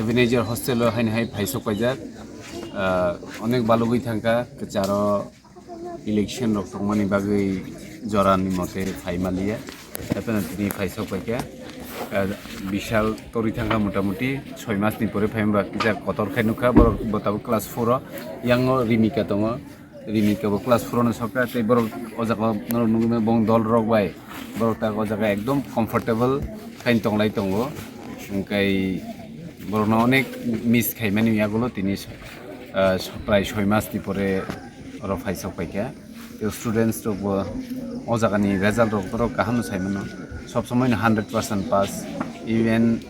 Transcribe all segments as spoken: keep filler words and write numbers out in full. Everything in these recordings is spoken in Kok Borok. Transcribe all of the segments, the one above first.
Ebenezer hostel o haini hai phaisok paijak, ah, onek balugwi thangkha, kwcharo election rok tongmani bagwi jorani mote phai maliya. Hapheno tini phaisok paikha, ah, Bishal torwi thangkha, motamuti soi mas ni pore phai wngba kisa kotor khai nukha, borok bo tabuk class four o, yango Rimika tongo. Rimika bo class four no sokha, tei borok o jaga o norok nugwi mano, bong dol rok bai borok tak o jaga ekdom comfortable khai tonglai tongo. Hwnkhe borok no onek miss khaimani yagulo tini, ah, prai soi mas ni pore oro phai sok paikha. Tei students rok bo o jaga ni result rok borok kaham no sai mano, sob somoi no hundred percent pass, even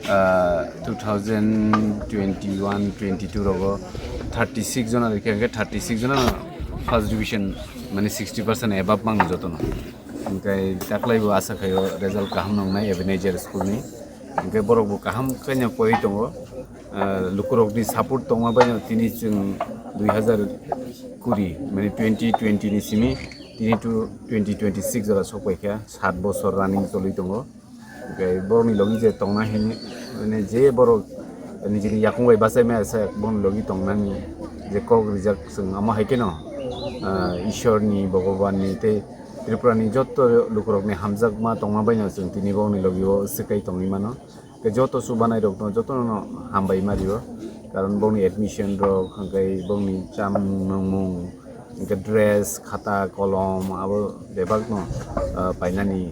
ah, two thousand twenty-one twenty-two rogo thirty-six jona rikha, hwnkhe thirty-six jona first division, mane sixty percent above mangno jotono. Hwnkhe taklai bo asa khaio result kaham nongnai Ebenezer school ni. Hwnkhe borok bo kaham khaino koi tongo. Ah, lukurok ni support tongma baino tini chwng dui hazar kuri, mane twenty twenty ni simi tini to twenty twenty-six jora sok paikha, sat bosor running choli tongo. Hwnkhe borokni logi je tongna hini, mane je borok nijini yakung bai bachai maya sa borokni logi tongnani je kok rijak chwng, amo hai kheno, ah, Ishorni, Bhagwanni tei Tripurani joto lukurokni hamjakma tongma baino chwng tini borokni logi o swkai tongwi mano. Hwnkhe joto chubanai rokno jotono hambai ma rio, karon borokni admission rok, hwnkhe borokni chamung nungmung, hwnkhe dress, khata, kolom, abo bebak no, ah, painani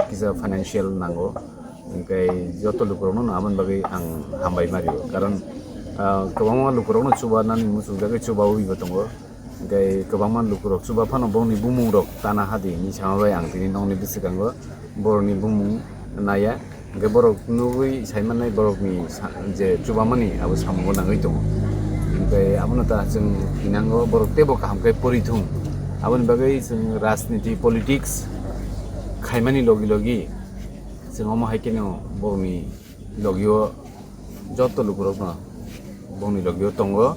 kisa financial nango. Hwnkhe joto lukurokno no aboni bagwi ang hambai ma rio. Karon, ah, kwbangma lukurokno chubanani muchungjagwi chubawi bo tongo. Hwnkhe kwbangma lukurok chuba phano borokni bumungrok tana hadi hinwi sama bai ang tini nokni bwskango borokni bumung naiya. Hwnkhe borok nugwi saimanai borokni sa-, je chubamani abo samungo nangwi tongo. Hwnkhe abono ta chwng thinango borok teibo kaham khe pori thung. Aboni bagwi chwng rajniti, politics khaimani logi logi chwng omo hai kheno borokni logio joto lukurokno borokni logio tongo.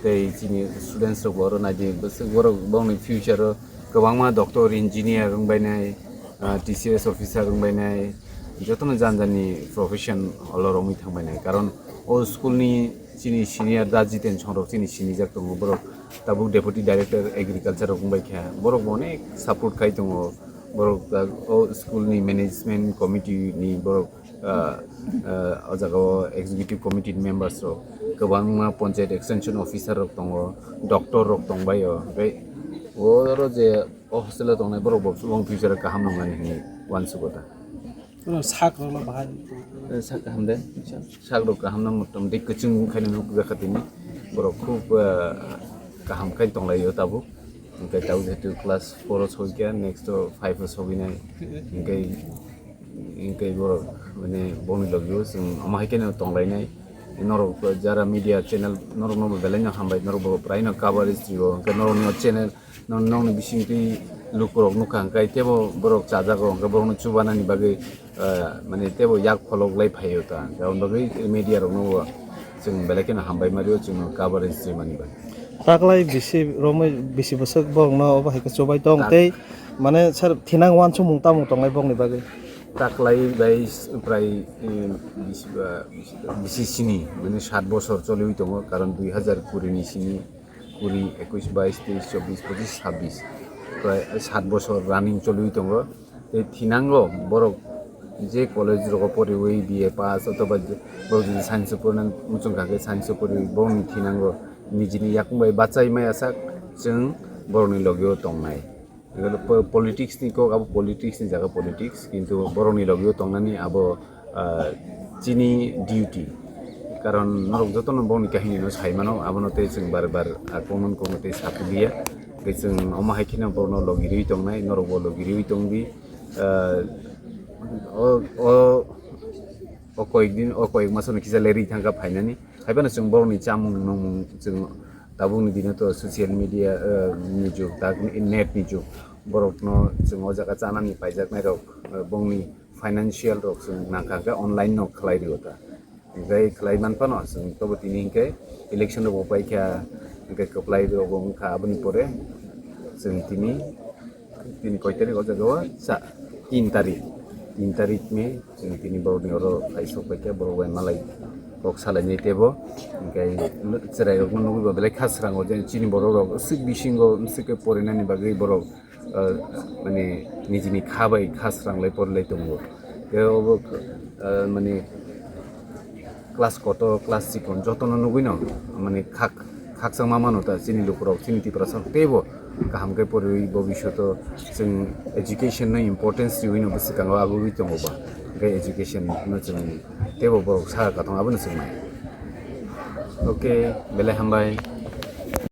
Tei chini students rokbo oro naidi, bwswk borok borokni future o kwbangma doctor, engineer wngbainai, ah, T C S officer wngbainai, jotono jani jani profession olo romwi thangbainai. Karon o school ni chini senior da Jiten Songrok chini sinijak tongo, borok tabuk deputy director agriculture rok wngbaikha, borok bo onek support khai tongo, borok da o school ni management committee ni borok, ah, ah, o jaga o executive committee ni members rok, kwbangma panchayat extension officer rok tongo, doctor rok tongbaio, tei oro je o hostel o tongnai borok bo future o kaham nongnani hinwi uansugo ta. Oro sak rok no bahai. Eh, sak kaham de. Sak rok kaham no motamoti kwchwng khai no nukjak kha tini. Borok khub, eh, kaham khai tonglaio tabuk. Hwnkhe tabuk jehetu class four o sogwi kha, next o five o sogwi nai. Hwnkhe, hwnkhe borok, mane, bongni logio chwng omo hai kheno tonglainai. Norok jara media channel, norok no belai no hambai, norok bo belai no coverage rio. Hwnkhe norok no channel, Nong-, nongni bisingtwi lukurok nukha, hwnkhe teibo borok chajago, hwnkhe borokno chubanani bagwi, eh, mane teibo yak pholok lai phaio ta. Hwnkhe aboni bagwi media rokno bo chwng belai kheno hambai ma rio, chwngno coverage rwmani bagwi. Taklai bisi romwi bisi bwswk borokno obo hai khe chubai tong Tak- tei mane sir thinang uansukmung tamo tongnai bokni bagwi? Taklai bai s-, prai, eh, bisi ba, bisi sini, mane sat bosor choliwi tongo, karon dui hazar kuri ni sini kuri, ekush, bais, teis, chobis, pochis, sabbis, prai sat bosor running choliwi tongo. Tei thinango borok je college rogo poriwi B A pass othoba je borok jodi science o porina muchung kha khe science o poriwi borokni thinango nijini yakung bai bachai maya sak chwng borokni logio tongnai. Ego po-, politics ni kok, abo politics ni jaga politics, kintu borokni logio tongnani abo, ah, chini duty. Karon norok jotono bongni kahini no sai mano, abono tei chwng bar bar, ah, kokno kokno tei sapiliya. Tei chwng omo hai kheno borokno logi riwi tongnai, norok bo logi riwi tongdi. Ah, o, o, o koyek din, o koyek masono kisa lerwi thangkha phainani. Haiphano chwng borokni chamung nungmung chwng tabukni dino to social media, eh, ni jug, tak net ni jug. Borokno chwng o jaga chanani paijaknairok, eh, bongni financial rok chwng nangkha khe online no khlai rio ta. Hwnkhe khlai man phano chwng tobo tini hinkhe election rok bo paikha, hinkhe kwplai rok bo wngkha, aboni pore chwng tini Tini koi tarik o jaga o? Sa, tin tarik. Tin tarik May, chwng tini borokni oro phai sok paikha, borok bai malai kok salainai tebo. Hwnkhe chwrairokno nugwi bo belai kha srango je chini borok rok swk bisingo swk khe porinani bagwi borok, ah, mane nijini kha bai kha sranglai porilai tongo. Tei obo, ah, mane class kotor, class chikon jotono nugwino mane khak, khakchangma mano ta chini lukurok, chini Tiprasa teibo kaham khe poriwi bobisyoto chwng education no importance riwino bwswkango agugwi tongo ba. Hwnkhe education no chwng teibo borok saka kathong abono chwng nai. Okay, belai hambai.